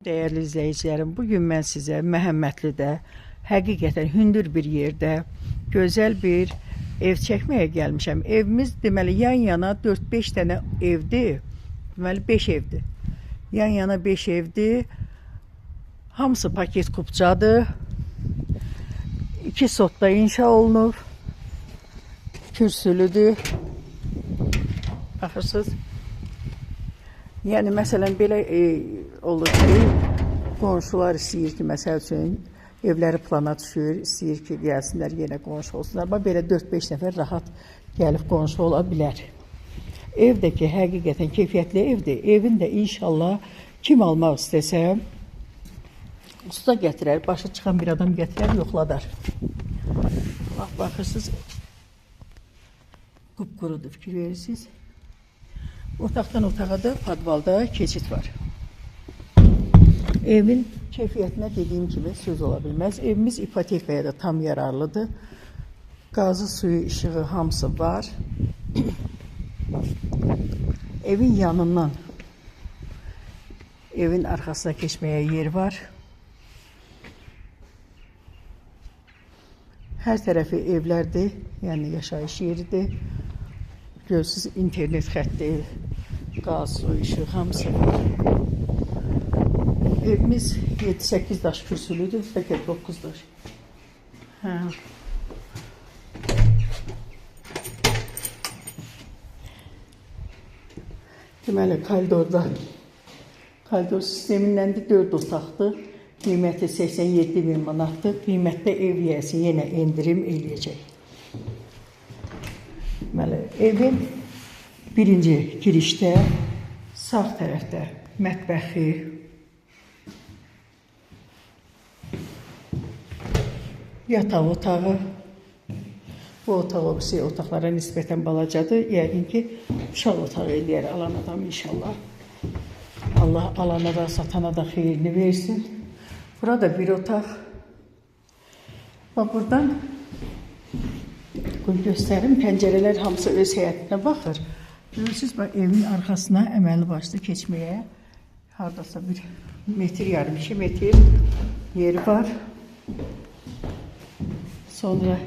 Dəyərli izləyicilərim, bugün mən sizə Məhəmmədlidə, həqiqətən hündür bir yerdə gözəl bir ev çəkməyə gəlmişəm. Evimiz deməli yan-yana 4-5 dənə evdir. Deməli 5 evdir. Yan-yana 5 evdir. Hamısı paket kupçadır. 2 sotda inşa olunub. Kürsülüdür. Baxırsınız. Yəni məsələn belə olur ki, qonşular istəyir ki, məsəl üçün evləri plana düşür, istəyir ki, gəlsinlər yenə qonşu olsunlar. Bax belə 4-5 nəfər rahat gəlib qonşu ola bilər. Ev də ki, həqiqətən keyfiyyətli evdir. Evin də inşallah kim almaq istəsə usta gətirər, başa çıxan bir adam gətirər, yoxladar. Bax, baxırsınız, qupqurudur, fikir verirsiniz. Otaqdan otağa da podvalda keçid var. Evin keyfiyyətinə dediyim kimi söz ola bilməz. Evimiz ipotekaya da tam yararlıdır. Qazı, suyu, işığı hamısı var. Evin yanından evin arxasına keçməyə yer var. Hər tərəfi evlərdir, yəni yaşayış yeridir. Görürsünüz, internet xətti, qaz, su, işıq hamısı var. Evimiz 7-8 daş kürsülüdür, bəlkə 9 daş. Hə. Deməli, koridorda, koridor sistemindəndir, 4 otaqdır. Qiyməti 87 min manatdır. Qiymətdə ev yiyəsi yenə endirim eləyəcək. Deməli, evin birinci girişdə sağ tərəfdə mətbəxi, yataq otağı. Bu otaq o birisi otaqlara nisbətən balacadır. Yəqin ki, uşaq otağı eləyər alan adam inşallah. Allah alana da satana da xeyrini versin. Burada bir otaq. Bax, buradan göstərim. Pəncərələr hamısı öz həyətinə baxır. Görürsünüz, bax, evin arxasına əməli başlı keçməyə hardasa 1,5 metr, 2 metr yeri var. Sonra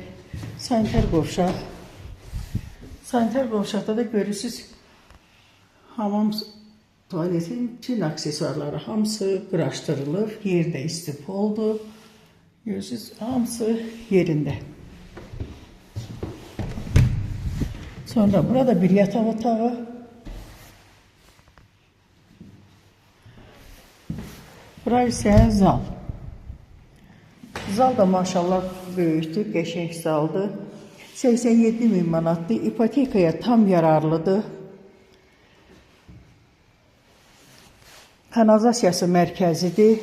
sanitar qovşaq. Sanitar qovşaqda da görürsünüz, hamam tuvaletin bütün aksesuarları hamısı quraşdırılır. Yerdə istipoldur. Görürsünüz, hamısı yerində. Sonra burada bir yataq otağı. Bura isə zal. Zal da maşallah böyükdür, qəşəng zaldır. 87 min manatdır. İpotekaya tam yararlıdır. Kanalizasiyası mərkəzidir.